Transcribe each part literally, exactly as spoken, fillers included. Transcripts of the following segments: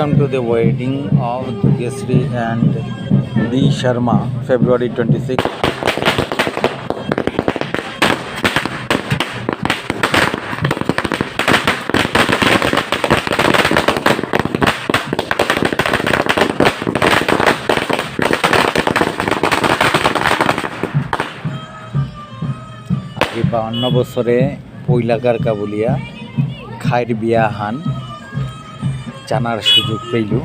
Welcome to the wedding of Dugesri and D Sharma, February twenty-sixth. আজি বাৱন্ন বছৰে পইলাকার কা বুলিয়া খাইর বিয়া হান জানার সুযোগ পেইলু।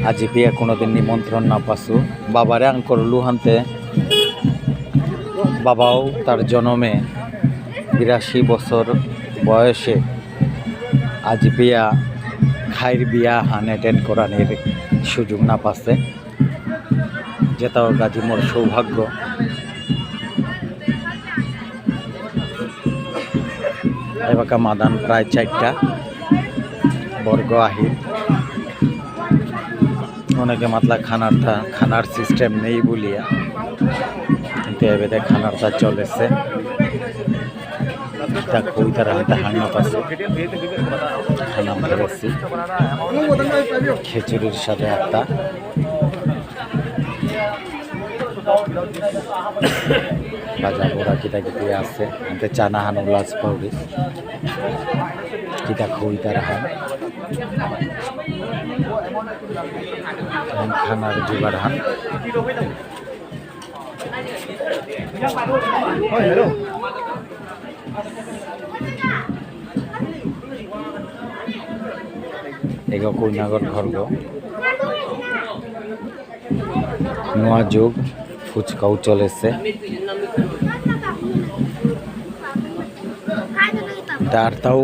আজি পেয়া কোনোদিন নিমন্ত্রণ না পাসু। বাবারে আং করলু হানতে, বাবাও তার জনমে বিরাশি বছর বয়সে আজি পেয়া খাইর বিয়া হান attend করানির সুযোগ না পাসে। যেতাও আজি মোর সৌভাগ্য। এবাকা মাদান প্রায় চারটা, বরগ আহিল। অনেকে মাতলা খানার থা-, খানার system নেই বুলিয়া, কিন্তু এবেদে খানার থা চলেসে। তা কই তারা হাতে হাঙ্গা পাসে। খানা ধরেসি। খিচুড়ির সাথে একটা। ভাজা পোড়া কিতা কিতি আছে। আনতে চানা হান উলাস পাউরি। কিতা খুই তারা হান। খানার জোগাড় হান। এগো কইনাগর ঘরগো। নুয়া যুগ ফুচকাও চলেছে। ডারতাও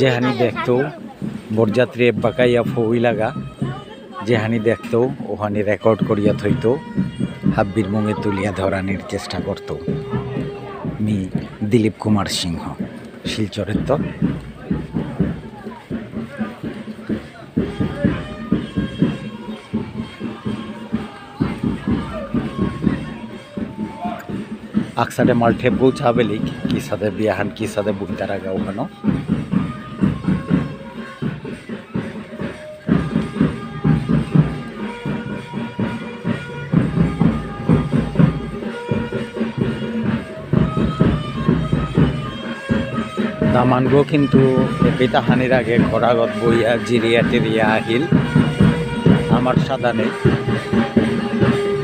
যেহানি দেখতো, বরযাত্রী এবাকাইয়া ফৌই লাগা, যেহানি দেখতো, ওহানি রেকর্ড করিয়া থইতো, হাব্বির মুঙে তুলিয়া ধরানির চেষ্টা করতো। মি দিলীপ কুমার সিংহ, শিলচরেত্ত। আকসাদে মালঠেপ গো চাবেলিক, কিসাদে বিয়াহান, কিসাদে বুকদারা গাও হানো। দামানগো কিন্তু এপিতা হানির আগে ঘোড়াগত বইয়া জিরিয়া টিরিয়া আহিল। আমার সাদা নেই।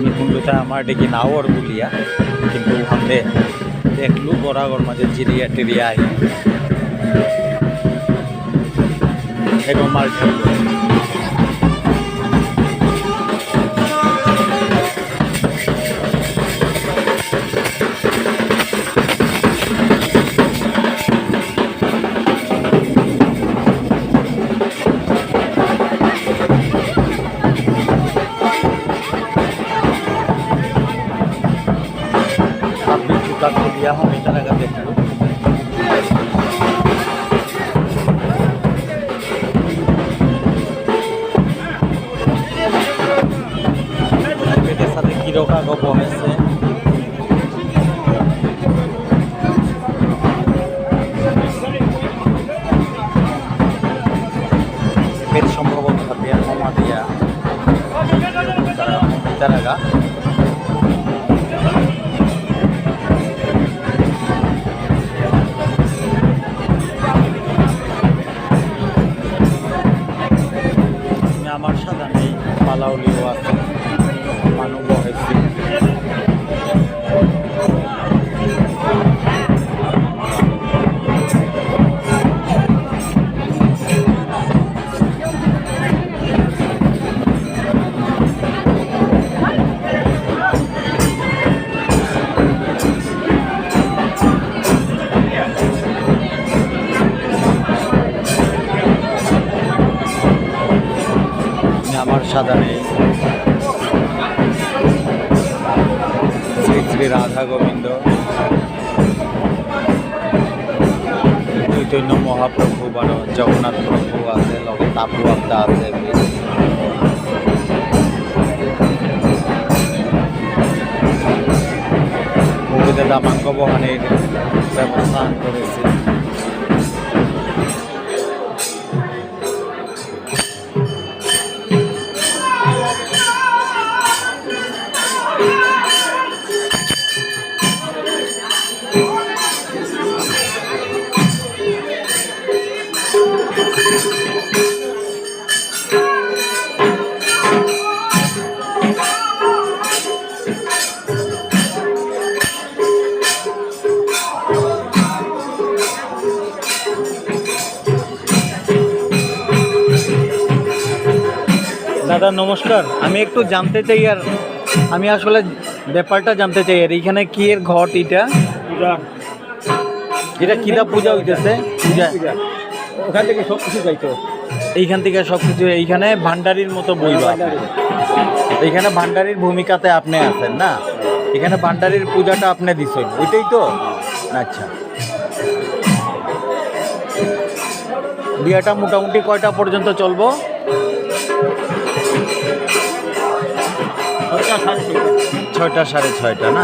নিকুঞ্জতা আমার ডেকে নাওর বুলিয়া, কিন্তু ওখানে দেখলু ঘোড়াগর মাঝে জিরিয়া টিরিয়া আহিল। এরকম মাল ঠাকুর। আপনি জুতা খুলিয়া হমিতা লাগা দেখলো। এদের সাথে কিরকা গো বহেছে। এর সম্ভবত হাতে ক্ষমা দিয়া তারা, তারা গা। আমার সাদা নেই, পালাউলিও আছে, মানু বহেছি। আমার সাদা নেই। শ্রী শ্রী রাধা গোবিন্দ, চৈতন্য মহাপ্রভু বারো, জগন্নাথ প্রভু আছে, লগে তাপু আবদা আছে। মুখে দামাঙ্গ বহানির ব্যবস্থা করেছে। দাদা নমস্কার, আমি একটু জানতে চাই, আর আমি আসলে ব্যাপারটা জানতে চাই, আর এখানে কি এর ঘট এটা? পূজা। এটা কিতা পূজা হইতেছে? পূজা। পূজা। ওখান থেকে সব কিছু যাইতো। এইখান থেকে সব কিছু, এইখানে ভান্ডারির মতো বইবা। ভান্ডারি। এইখানে ভান্ডারির ভূমিকাতে আপনি আছেন না? এখানে ভান্ডারির পূজাটা আপনি দিছেন, ওইটাই তো? আচ্ছা। বিয়াটা মোটামুটি কয়টা পর্যন্ত চলবো? ছয়টা, সাড়ে ছয়টা। ছয়টা, সাড়ে ছয়টা না?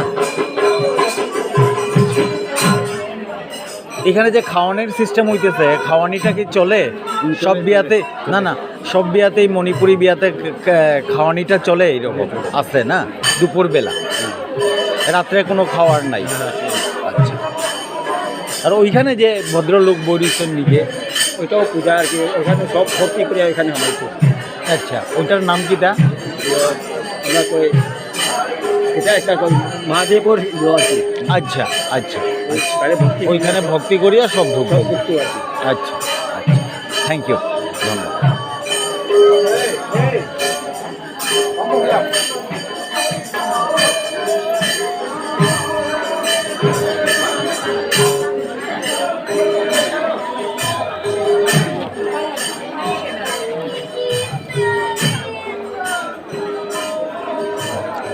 এখানে যে খাওয়ানির সিস্টেম হইতেছে, খাওয়ানিটা কি চলে? হুম, সব চলে, বিয়াতে? চলে। না, না, সব বিয়াতেই, মণিপুরি বিয়াতে ক-, ক-, খাওয়ানিটা চলে এইরকম? আছে না? দুপুরবেলা? হুম। রাত্রে কোনো খাওয়ার নাই? না, রাত্রে নাই। আচ্ছা। আর ওইখানে যে ভদ্রলোক বইরিছেন নিজে? ওইটাও পূজা আর কি, ওখানে সব ভর্তি করে ওইখানে হয়েছে। আচ্ছা, ওইটার নাম কিটা? ওরা কই, এটা একটা কই, মহাদেবর ইয়ে আর কি। আচ্ছা, আচ্ছা, আচ্ছা। তাহলে ভক্তি ওইখানে ভক্তি করিয়া সব ঢুকবে। সব ঢুকতে আর কি। আচ্ছা, আচ্ছা। Thank you. ধন্যবাদ।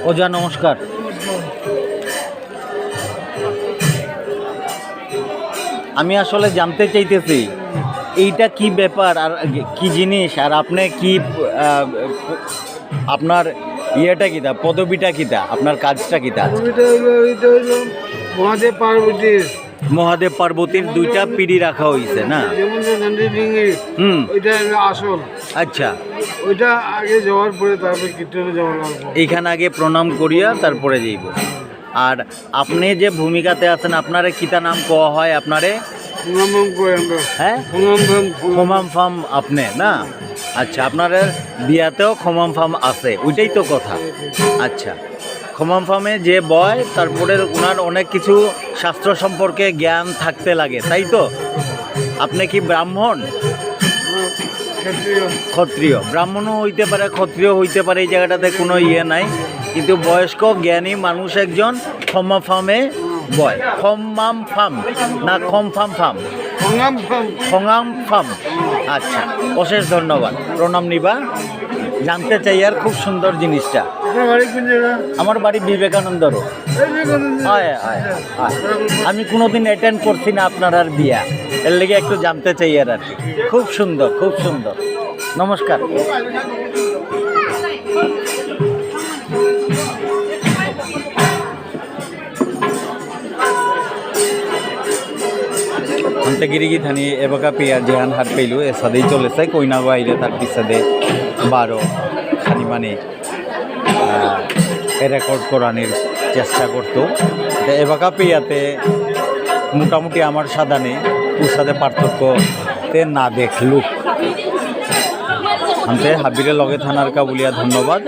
ওজা, নমস্কার। আমি আসলে জানতে চাইতেছি, এইটা কি ব্যাপার আর কি জিনিস, আর আপনি কি, আহ, আপনার ইয়েটা কিতা, পদবিটা কিতা, আপনার কাজটা কিতা? পদবিটা হইলো, এইটা হইলো মহাদেব পার্বতীর। মহাদেব পার্বতীর দুইটা পিড়ি রাখা হইছে না? যেমন যে নন্দী ডিঙ্গি, হুম। ওইটা হইলো আসল। আচ্ছা। ওইটা আগে যাওয়ার পরে তারপরে কীর্তনে যাওয়া লাগবে। এইখানে আগে প্রণাম করিয়া তারপরে যাইব। আর আপনি যে ভূমিকাতে আছেন, আপনারে কিতা নাম কওয়া হয় আপনারে? খমাম ফাম কই আমরা। হ্যাঁ? খমাম ফাম, খমাম। খমাম ফাম আপনি না? আচ্ছা, আপনার বিয়াতেও খমাম ফাম আছে, ওইটাই তো কথা। আচ্ছা, খমাম ফামে যে বয়, তারপরে ওনার অনেক কিছু শাস্ত্র সম্পর্কে জ্ঞান থাকতে লাগে, তাই তো? আপনি কি ব্রাহ্মণ? ক্ষত্রিয়। ক্ষত্রিয়, ব্রাহ্মণও হইতে পারে, ক্ষত্রিয় হইতে পারে, এই জায়গাটাতে কোনো ইয়ে নাই। কিন্তু বয়স্ক জ্ঞানী মানুষ একজন খমাম ফামে বয়। খমাম ফাম না খম ফাম ফাম? খঙাম ফাম। খঙাম ফাম। আচ্ছা, অশেষ ধন্যবাদ। প্রণাম নিবা। জানতে চাই আর খুব সুন্দর জিনিসটা। আপনার বাড়ি কোন জায়গা? আমার বাড়ি বিবেকানন্দ রোড। এই বিবেকানন্দ। হয়, হয়, হয়। আমি কোনোদিন অ্যাটেন্ড করছি না আপনার আর বিয়া, এর লেগে একটু জানতে চাই আর, আর কি। খুব সুন্দর, খুব সুন্দর। নমস্কার। আন্তে গিরি গিথানি, এবাকা পেয়া যেহান হার পেলু, এসাদেই চলেসে, কইনাগো আইলে তার পিসাদে বারো খানি মানে, আহ, এ রেকর্ড করানির চেষ্টা করতো। তে এবাকা পেয়াতে মোটামুটি আমার সাদানে উসাদে পার্থক্য তে না দেখলু। আন্তে হাবিরে লগে থানার কা বুলিয়া ধন্যবাদ।